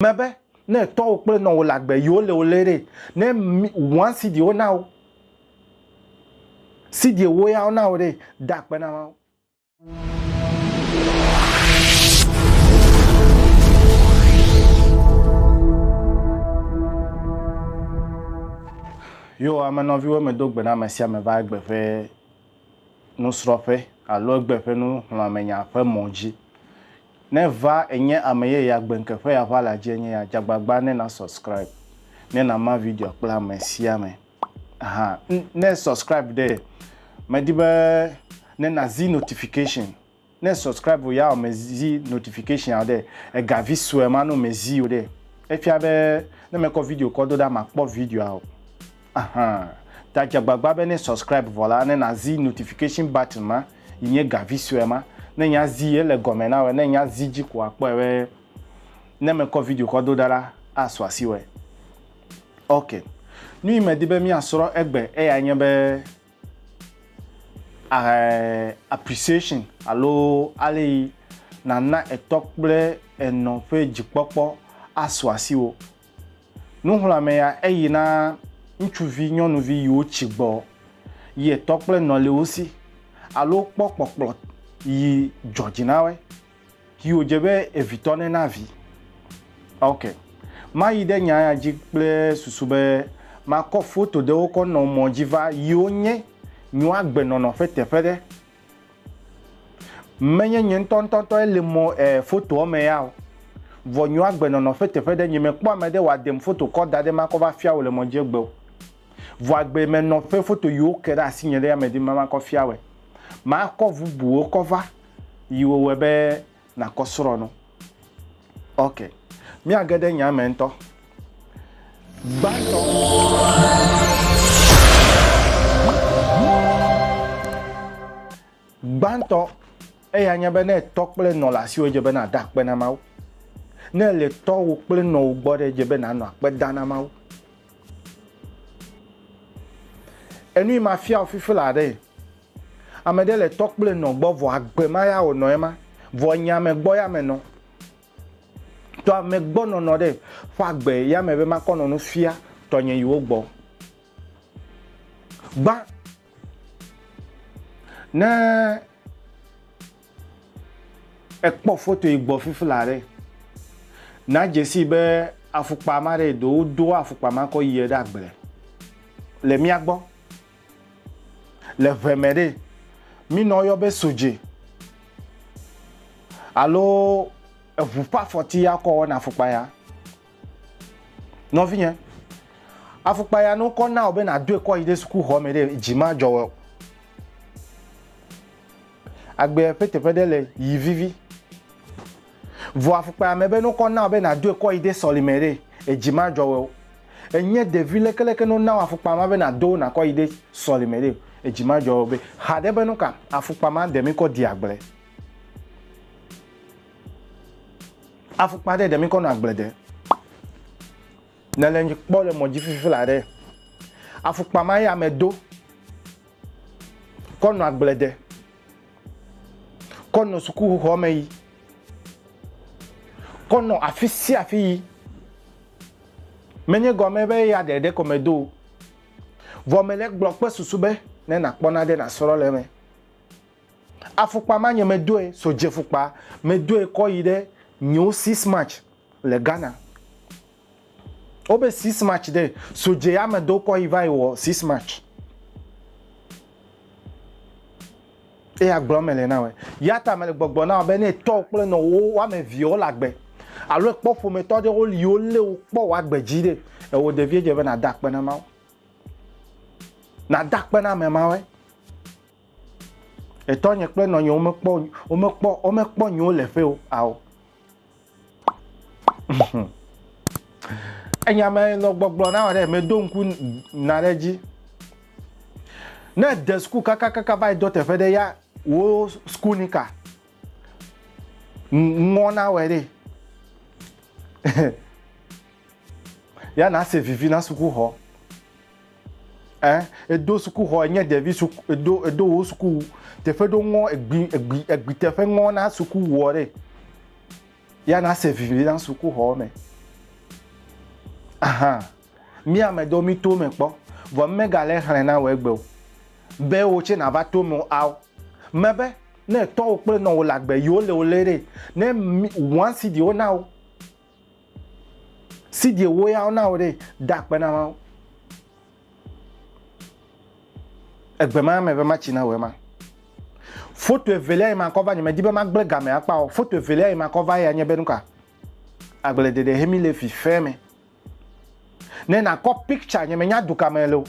Mebe ne tɔwò kple nɔwò le agbe yi wole wò lé ɖe, ne one cedi wona wò, cedi ewo ya wona wò ɖe, da akpe na Mawu. Yo, ame nɔviwo medo gbe na ame sia ame va egbe ƒe nusrɔ̃ƒe alo egbe ƒe nuxlɔ̃amenya ƒe mɔ dzi. Ne va enye ame yeye agbe ŋke ƒe ya ʋa la dzi enye ya, dze agbagba ne na subscribe, ne na ma video kple ame sia ame. Aha, ne subscribe ɖe, medi be ne na zi notification. Ne subscribe ya me zi notification ya ɖe, ega vi sue ma no me zi o ɖe. Efia be ne mekɔ video kɔ do ɖa makpɔ videoa o. Aha, ta dze agbagba be ne subscribe vɔ la, ne na zi notification button ma, yi nye gavi sue ma. Ne nya zi ele gɔme na wɔ, ne nya zi dzi ko akpɔe be ne mekɔ video kɔ do ɖa la, asu asi wɔe. Ok. Nu yi medi be míasrɔ̃ egbe eya nye be eh, appreciation alo ale yi nàna etɔ kple enɔ ƒe dzikpɔkpɔ asu asiwò. Nuxlɔ̃ame ya eyi na ŋutsuvi, nyɔnuvi yiwo tsi gbɔ yi etɔ kple nɔ le wo si alo kpɔ kpɔkplɔ yi dzɔ dzi na woe yi wòdze be evitɔ nena vi. Ok. Mayi ɖe nya ya dzi kple susu be makɔ foto ɖewo kɔ nɔ mɔ dzi va yiwo nye nyo agbenɔnɔ ƒe teƒe ɖe. Menye nye ŋutɔŋutɔŋutɔe le mɔ e fotoa me ya o. Vɔ nyo agbenɔnɔ ƒe teƒe ɖe nye mekpɔ ame ɖe wòaɖem foto kɔ da ɖe makɔ va fia wò le mɔ dzi egbe o. Vɔ agbemenɔ ƒe foto yiwo ke ɖe asinye ɖe ya medi be makɔ fia wòe. Makɔ bubuwo kɔ va yi wòwɔe be nàkɔ srɔ̃ nu. Ok. Míage ɖe nya me ŋutɔ. Gbãtɔ. Gbãtɔ, eya nye be ne tɔ kple nɔ le asiwò edze be nàda akpe na Mawu. Ne èle tɔwò kple nɔwò gbɔ ɖe edze be nànɔ akpe dam na Mawu. Enu yi mafia wò fifi laa ɖe, Ame ɖe le tɔ kple nɔ gbɔ vɔ agbe ma ya wònɔ ema. Vɔ nye ame gbɔ ya menɔ. Tɔ ame gbɔ nɔnɔ ɖe ƒe agbe ya me be makɔ nɔ nu fia tɔnye yiwo gbɔ. Gbã, ne ekpɔ foto yi gbɔ fifi la ɖe, nadze sii be afukpa ma ɖe ɖewo do afukpa ma kɔ yie ɖe agble le mía gbɔ. Le ʋe me ɖe, mí nɔ yɔ be sodje alo eʋu ƒe afɔti ya kɔ wɔna afɔkpa ya. Nɔvinye, afɔkpa ya ne wokɔ na wò be nàdoe kɔ yi ɖe sukuxɔ me ɖe, dzi madzɔ wò o. Agbea ƒe teƒe ɖe le yi vivi. Vɔ afɔkpa ya me be ne wokɔ na wò be nàdoe kɔ yi ɖe sɔlime ɖe, edzi madzɔ wò o. Ènye ɖevi lekeleke ne wona wò afɔkpa ma be nàdo nàkɔ yi ɖe sɔlime ɖe, edzi madzɔ wò be haɖe be nuka afɔkpa ma ɖe míkɔ di agble. Afɔkpa ɖe ɖe míkɔ nɔ agble de. Nèle kpɔ le mɔ dzi fifi la ɖe, afɔkpa ma ye ame do kɔ nɔ agble de, kɔ nɔ sukuxɔ me yi, kɔ nɔ afi sia afi yi. Menye gɔme be eya ɖeɖe ko medo o. Vɔ mele gblɔ kple susu be ne nàkpɔ nane nàsrɔ̃ le eme. Afɔkpa ma nye medoe, sodzefukpa, medoe kɔ yi ɖe New Six March le Ghana. Wobe Six March ɖe, sodze ya medo kɔ yi va yi wɔ Six March. Eya gblɔm mele na wòe. Ya ta mele gbɔgblɔ na wò be ne tɔwò kple nɔwò woame eveawo le agbe alo ekpɔ ƒometɔ aɖewo li wolé wò kpɔ wò agbe dzi ɖe, ewò ɖevie dze be nàda akpe na Mawu. Nàda akpe na ame mawoe. Etɔnye kple nɔnye womekpɔ womekpɔ womekpɔ nyewo le ƒe o ao. Enya me nɔ gbɔgblɔ na wò ɖe medo ŋku na ɖe dzi. Ne ède suku kakakaka va yi do teƒe ɖe ya wò suku nika ŋɔ na wòe ɖe. Ya nase vivi na sukuxɔ. Ɛ edo sukuxɔ enye ɖevi suku edo edo wò sukuwu teƒe ɖo ŋɔ egbi egbi egbi teƒe ŋɔ na sukuwuɔ ɖe. Ya nase vivi na sukuxɔ me. Aha, mí ame ɖewo mí to eme kpɔ, vɔ megale xlẽ na wò egbe o. Be wò tse nàva to eme o, ao. Mebe, ne tɔwò kple nɔwò le agbe yi wole wò lé ɖe, ne one cedi wona wò, cedi ewo ya wona wò ɖe, da akpe na Mawu. Egbe ma me be matsi na wò ema. Foto evelia yi makɔ va, nyemedi be magblẽ game akpa o. Foto evelia yi makɔ va ya nye be nuka? Agbledede hemi le fife me. Ne nakɔ picture, nyemenya du ka me le o.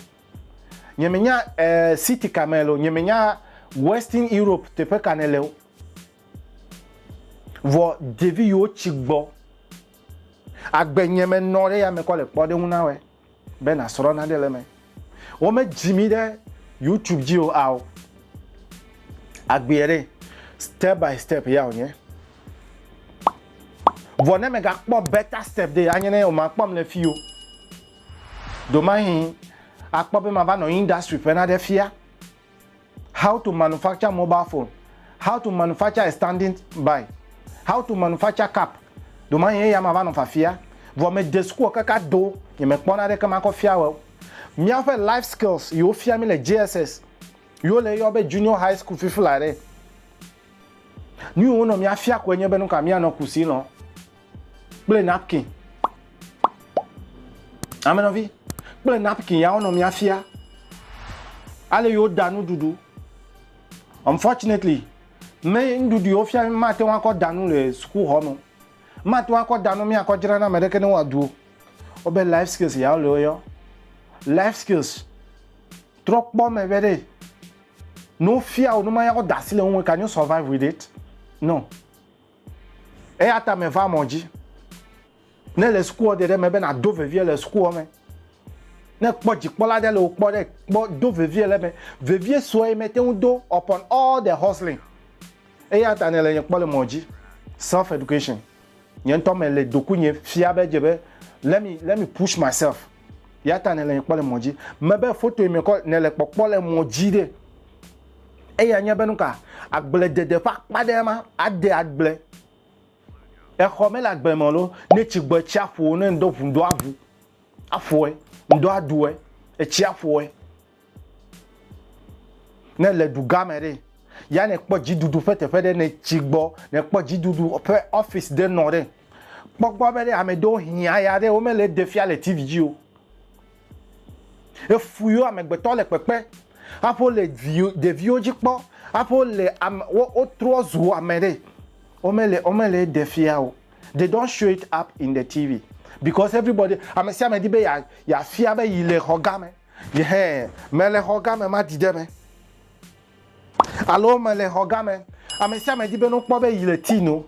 Nyemenya eh, city ka me le o. Nyemenya Western Europe teƒe ka ne le o. Vɔ ɖevi yiwo tsi gbɔ. Agbe nye me nɔ ɖe ya me kɔ le kpɔɖeŋu na wɔe be nàsrɔ̃ nane le eme. Womedzi mí ɖe YouTube dzi o ao. Agbeɛ ɖe, step by step ya wònye. Vɔ ne megakpɔ better step ɖe, anye ne womakpɔm le fi o. Ɖomahi akpɔ be mava nɔ industry ƒe naɖe fia. How to manufacture mobile phone, how to manufacture a standing by, how to manufacture cap. Ɖomahi eya mava nɔ fafia. Vɔ mede sukua kaka do, nyemekpɔ naɖeke makɔ fia wɔ o. Míaƒe life skills yi wofia mí le JSS, yi wole eyɔ be junior high school fifi la ɖe. Nu yi wonɔ mía fia koe nye be nuka míanɔ kusi lɔ̃ kple napkin. Amenɔvi, kple napkin ya wonɔ mía fia. Ale yi woda nuɖuɖu. Unfortunately, me nuɖuɖu yi wofia mí mate ŋu akɔ da nu le sukuxɔ me o. Mate ŋu akɔ da nu míakɔ dzra na ame ɖeke ne woaɖu o. Wobe life skills ya wole woyɔ. Life skills. Trɔ kpɔ me be ɖe ne wofia wò numa ya woda asi le ŋu can you survive with it? No. Eya ta meva mɔ dzi. Ne le sukua ɖe me be nàdo vevie le sukua me. Ne kpɔ dzikpɔla ɖe le wò kpɔ ɖe kpɔ do vevie le eme. Vevie sue mete ŋu do upon all the hustling. Eya ta ne le nye kpɔ le mɔ dzi. Self education. Nye ŋutɔ mele dokuinye fia be dze be let me let me push myself. Ya ta nele kpɔ le mɔ dzi. Mebe foto yi me kɔ nele kpɔkpɔ le mɔ dzi ɖe. Eya nye be nuka agbledede ƒe akpa ɖe ma ade agble. Exɔ mele agble me lo ne tsi gbɔ etsi aƒo ne ŋdɔ ʋu ŋdɔ aʋu aƒoe ŋdɔ aɖue etsi aƒoe. Ne le dugã me ɖe, ya ne kpɔ dziɖuɖu ƒe teƒe ɖe ne tsi gbɔ, ne kpɔ dziɖuɖu ƒe ɔfisi ɖe nɔ ɖe, kpɔ gbɔ be ɖe ame ɖewo hiã ya ɖe womele ɖe fia le TV dzi o. Efu yiwo amegbetɔ le kpekpe hafi wole vi ɖeviwo dzi kpɔ hafi wole ame wo wotrɔ zu ame ɖe womele womele ɖe fia o. They don't show it up in the TV because everybody ame sia ame di be ya yeafia be yi le xɔ gã me. Yehɛ, mele xɔ gã me maɖi ɖe eme. Alo mele xɔ gã me. Ame sia ame di be ne wokpɔ be yi le tii no.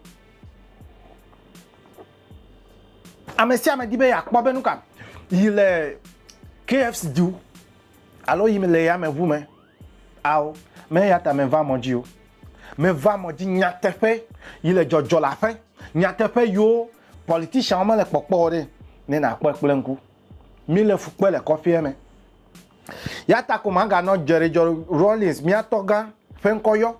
Ame sia ame di be yeakpɔ be nuka yi le KFC du alo yi le yameʋu me. Ao, me ya ta meva mɔ dzi o. Meva mɔ dzi nyateƒe yi le dzɔdzɔ le aƒe. Nyateƒe yiwo politicianwo mele kpɔkpɔ o ɖe, ne nàkpɔe kple ŋku. Mi le fu kpe le kɔƒea me. Ya ta ko maganɔ Jerry John Rawlings mía tɔgã ƒe ŋkɔ yɔ.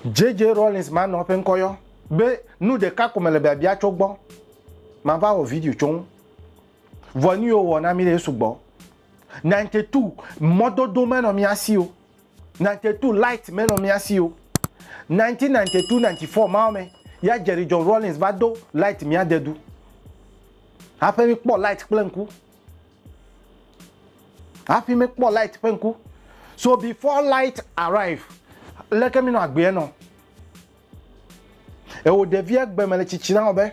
JJ Rawlings manɔ eƒe ŋkɔ yɔ be nu ɖeka ko mele biabia tso gbɔ. Mava wɔ video tso ŋu. Vɔ nu yiwo wɔ na mí ɖe sugbɔ. 92 mɔdodo menɔ mía si o. 92 light menɔ mía si o. 1992 94 mawo me ya Jerry John Rawlings va do light mía dedu. Hafi mi kpɔ light kple ŋku. Hafi mi kpɔ light ƒe ŋku. So before light arrive, leke mi nɔ agbea nɔ? Ewò ɖevia gbe me le tsitsi na wò be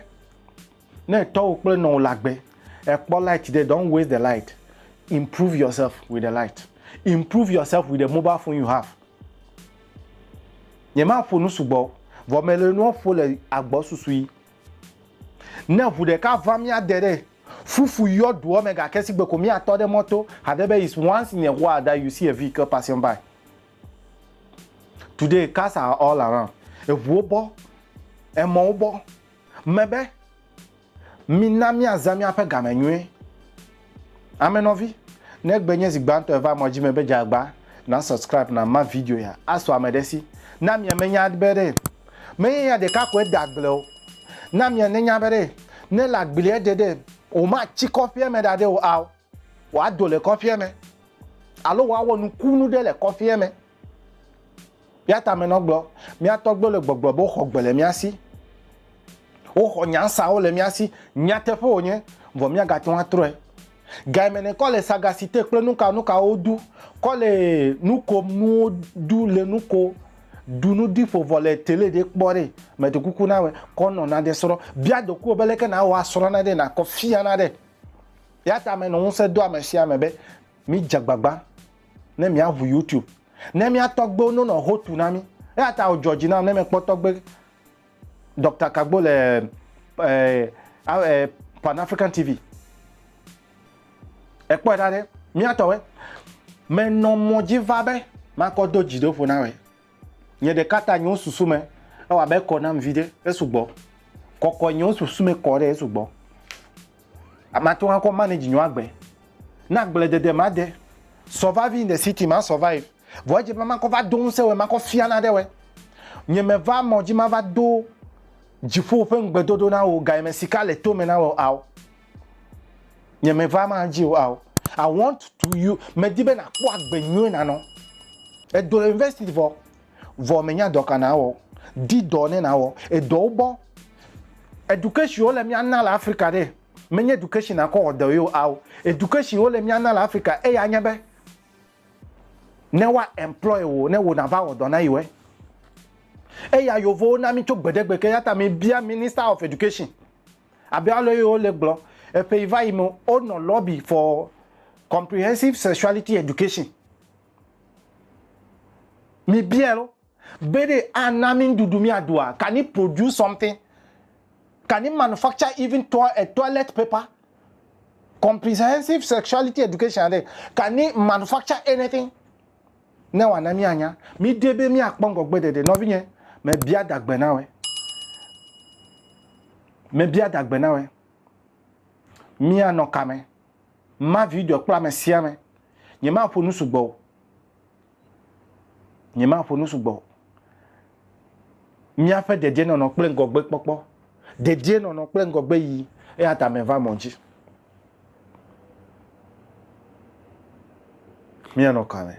ne tɔwò kple nɔwò le agbe, ekpɔ light ɖe, don't waste the light. Improve yourself with the light. Improve yourself with the mobile phone you have. Nyemaƒo nu sugbɔ o, vɔ mele nua ƒo le agbɔsusu yi. Ne ʋu ɖeka va mía de ɖe, fufu yɔ dua me gake sigbe ko míatɔ ɖe mɔto haɖe be it's once in a while that you see a vehicle passing by. Today cars are all around. Eʋuwo bɔ, emɔwo bɔ. Mebe mina míazã míaƒe game nyuie. Ame nɔvi, ne egbe nye zi gbãtɔ eva mɔ dzi me be dze agba na subscribe na ma video ya asu ame ɖe si. Na mia menya be ɖe menye ya ɖeka koe de agble o. Na mia nenya be ɖe ne le agblia de ɖe. Womatsi kɔƒea me ɖa ɖe o ao. Woado le kɔƒea me. Alo woawɔ nukunu ɖe le kɔƒea me. Ya ta menɔ gblɔ, mía tɔgbuiwo le gbɔgblɔ be woxɔ gbe le mía si. Woxɔ nyansawo le mía si. Nyateƒe wònye, vɔ míagate ŋu atrɔe. Gayime nèkɔ le sagacité kple nuka nukawo du, kɔ le nu kom nuwo du le nu ko, ɖu nu ɖi ƒo vɔ le télé ɖe kpɔ ɖe, meɖe kuku na wòe, kɔ nɔ naɖe srɔ̃. Bia ɖokuiwò be leke nawɔ asrɔ̃ naɖe nakɔ fia naɖe. Ya ta menɔ ŋusẽ do ame sia ame be mídze agbagba ne míaʋu YouTube ne mía tɔgbewo nonɔ hotu na mí. Eya ta wòdzɔ dzi nam ne mekpɔ tɔgbe Doctor Kagbo le eh, eh, Pan African TV. Ekpɔe ɖa ɖe, mía tɔwe. Menɔ mɔ dzi va be makɔ do dzi ɖe ƒo na wòe. Nye ɖeka ta nyewo susu me, ewɔ abe ekɔ nam viɖe, esugbɔ. Kɔkɔ nyewo susu me kɔ ɖe esugbɔ. Mate ŋu akɔ manage nyewo agbe. Ne agbledede made, survive in the city ma survive. Vɔ edze be makɔ va do ŋusẽ wòe, makɔ fia naɖe wòe. Nye meva mɔ dzi mava do dziƒo ƒe ŋugbedodo na wò gayime sika le tome na wò ao. Nye meva ma dzi o ao. I want to you. Medi be nakpɔ agbe nyuie nanɔ. Edo le university vɔ. Vɔ menya dɔ ka nawɔ. Di dɔ ne nawɔ. Edɔwo bɔ. Education wole mía na le Africa ɖe. Menye education nakɔ wɔ dɔ ye o ao. Education wole mía na le Africa eya nye be ne woa employ wò ne wò nava wɔ dɔ na yewoe. Eya yovowo na mí tso gbeɖegbe ke eyata mi bia Minister of Education. Abe ale yi wole gblɔ, eƒe yi va yi me wonɔ lobby for comprehensive sexuality education. Mi bia lo be ɖe ana mi nuɖuɖu miaɖua? Can it produce something? Can it manufacture even to a toilet paper? Comprehensive sexuality education aɖe, can it manufacture anything? Ne wòana míanya, míɖoe be míakpɔ ŋgɔgbe ɖeɖe. Nɔvinye, mebia dagbe na wòe. Mebia dagbe na wòe. Míanɔ kame. Ma video kple ame sia ame. Nyemaƒo nu sugbɔ o. Nyemaƒo nu sugbɔ o. Míaƒe dedienɔnɔ kple ŋgɔgbekpɔkpɔ, dedienɔnɔ kple ŋgɔgbeyiyi, eya ta meva mɔ dzi. Míanɔ kame.